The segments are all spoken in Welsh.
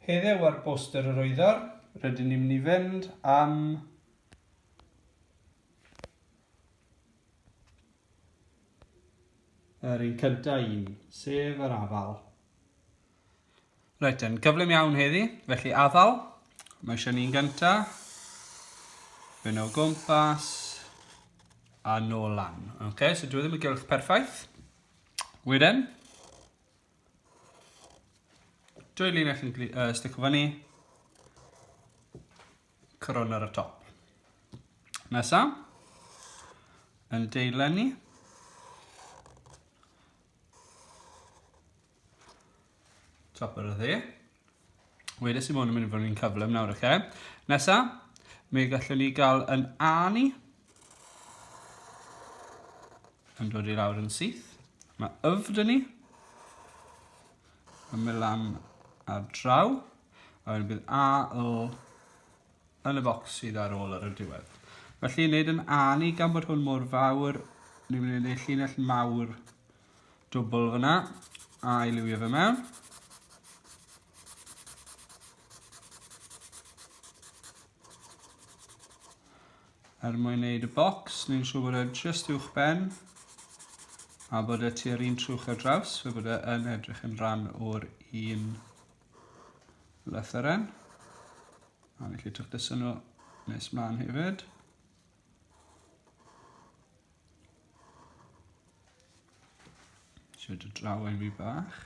Heddiw ar Boster yr Wyddor, rydyn ni'n mynd i fynd am yr un cynta un, sef yr afal. Reit ten, cyflym iawn heddi, felly afal, mae eisiau ni'n gynta, fynd o gwmpas a nôl lan. Okay, so dwi e ddim yn gylch perffaith. Wedyn, Dwy linell yn uh, stico fyny. Coron ar y top. Nesa, yn deilen ni. Top ar y dde. Wedes i bod yn mynd i fod yn cyflym nawr, oce? Okay? Nesa, mi gallwn ni gael yn A ni. Yn dod i lawr yn syth. Mae yf dyn ni. Yn mynd lan ar draw. A wedyn bydd A, L yn y bocs sydd ar ôl ar y diwedd. Felly, wneud yn A ni, gan bod hwn mor fawr, ni'n mynd i wneud llinell mawr dwbl fyna, a i liwio fe mewn. Er mwyn wneud y bocs, ni'n siŵr bod e just uwch ben a bod e tua'r un trwch ar draws, fe bod e yn edrych yn rhan o'r un lythyren. A ni'n gallu tacluso nhw nes mlaen hefyd. Eisiau dod draw ein fi bach.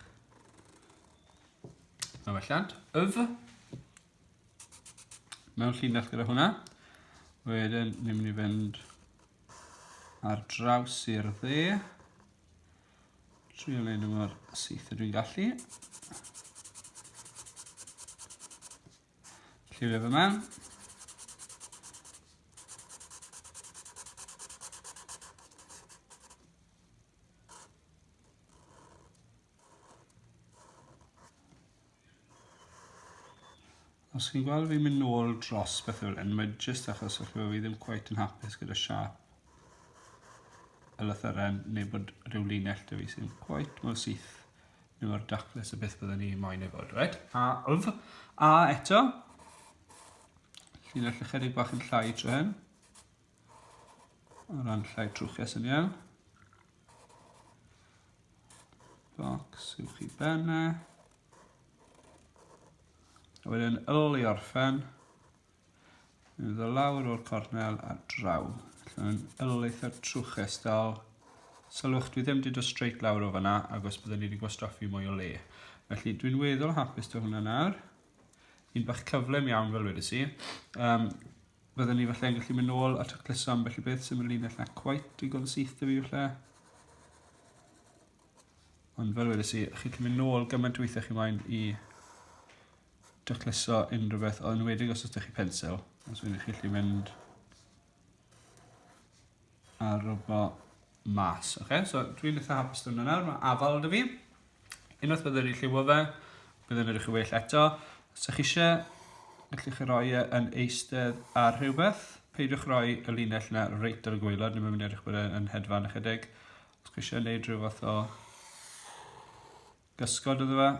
Mae welliant. Yf. Mewn llinell gyda hwnna. Wedyn, ni'n mynd i fynd ar draws i'r dde. Trio wneud nhw mor syth ydw i'n gallu. Lliwio fe mewn. Os chi'n gweld fi'n mynd nôl dros beth fel hyn, mae jyst achos falle bod fi ddim quite yn hapus gyda siâp y lythyren neu bod rhyw linell 'da fi sy'n quite mor syth neu mor daclus y beth byddwn ni moyn ei fod, reit? A, yf, a eto, llinell ychydig bach yn llai tro hyn. O ran llai trwchus yn iawn. Box uwch i ben e. A wedyn yl i orffen. Ni'n mynd lawr o'r cornel a draw. Felly mae'n yl eitha trwchus dal. Sylwch, dwi ddim wedi dod straight lawr o fanna, agos byddwn ni wedi gwastraffu mwy o le. Felly dwi'n weddol hapus dy hwnna nawr. Un bach cyflym iawn fel wedes i. Um, byddwn ni falle yn gallu mynd nôl at y cluso ambell i beth sy'n mynd linell na quite digon syth dy fi falle. Ond fel wedes i, chi'n gallu mynd nôl gymaint weithiau chi moyn i dacluso unrhyw beth, ond enwedig os oes chi pensil, os ydych chi'n gallu mynd a rwbo mas. Okay? So dwi'n eitha hapus dyna nawr, mae afal dy fi. Unwaith byddwn ni'n lliwo fe, byddwn edrych yn well eto. Os ydych chi eisiau, gallwch chi roi e yn eistedd ar rhywbeth. Peidiwch roi y linell yna reit ar y gwaelod, neu mae'n mynd i edrych bod e'n hedfan ychydig. Os chi eisiau gwneud rhyw fath o gysgod iddo fe,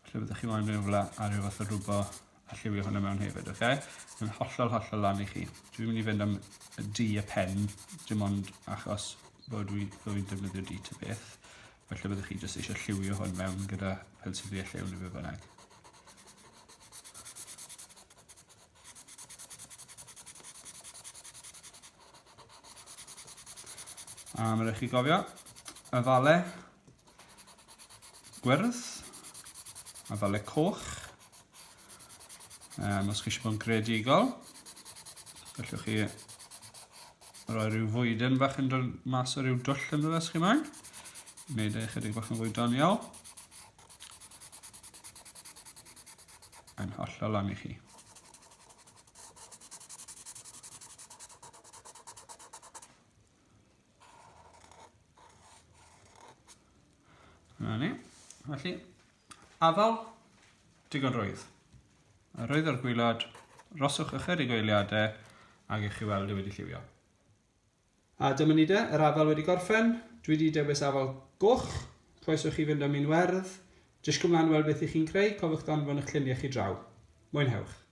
felly byddwch chi moyn mynd fel a rhyw fath o rwbo a lliwio hwnna mewn hefyd, oce? Okay? Mae'n hollol, hollol lan i chi. Dwi'n mynd i fynd am y du y pen, dim ond achos bod dwi, bod fi'n defnyddio du ta beth. Felly byddwch chi jyst eisiau lliwio hwn mewn gyda pensiliau lliw neu be bynnag. A mae rhaid chi gofio, y fale gwyrdd, a fale coch. Um, os chi eisiau bod yn greadigol, gallwch chi roi rhyw fwydyn bach yn dod mas o ryw dwll yn dod os chi moyn. Wneud e chydig bach yn fwy doniol. Yn hollol lan i chi. Dyna ni. Felly, afal, digon rwydd. A rwydd o'r gwylod, roswch ychydig o eiliadau ag i chi weld e wedi lliwio. A dyma ni de, yr afal wedi gorffen. Dwi wedi dewis afal goch. Croeso chi fynd am un werdd. Disgwyl mlaen weld beth i chi'n creu, cofiwch danfon eich lluniau chi draw. Mwynhewch!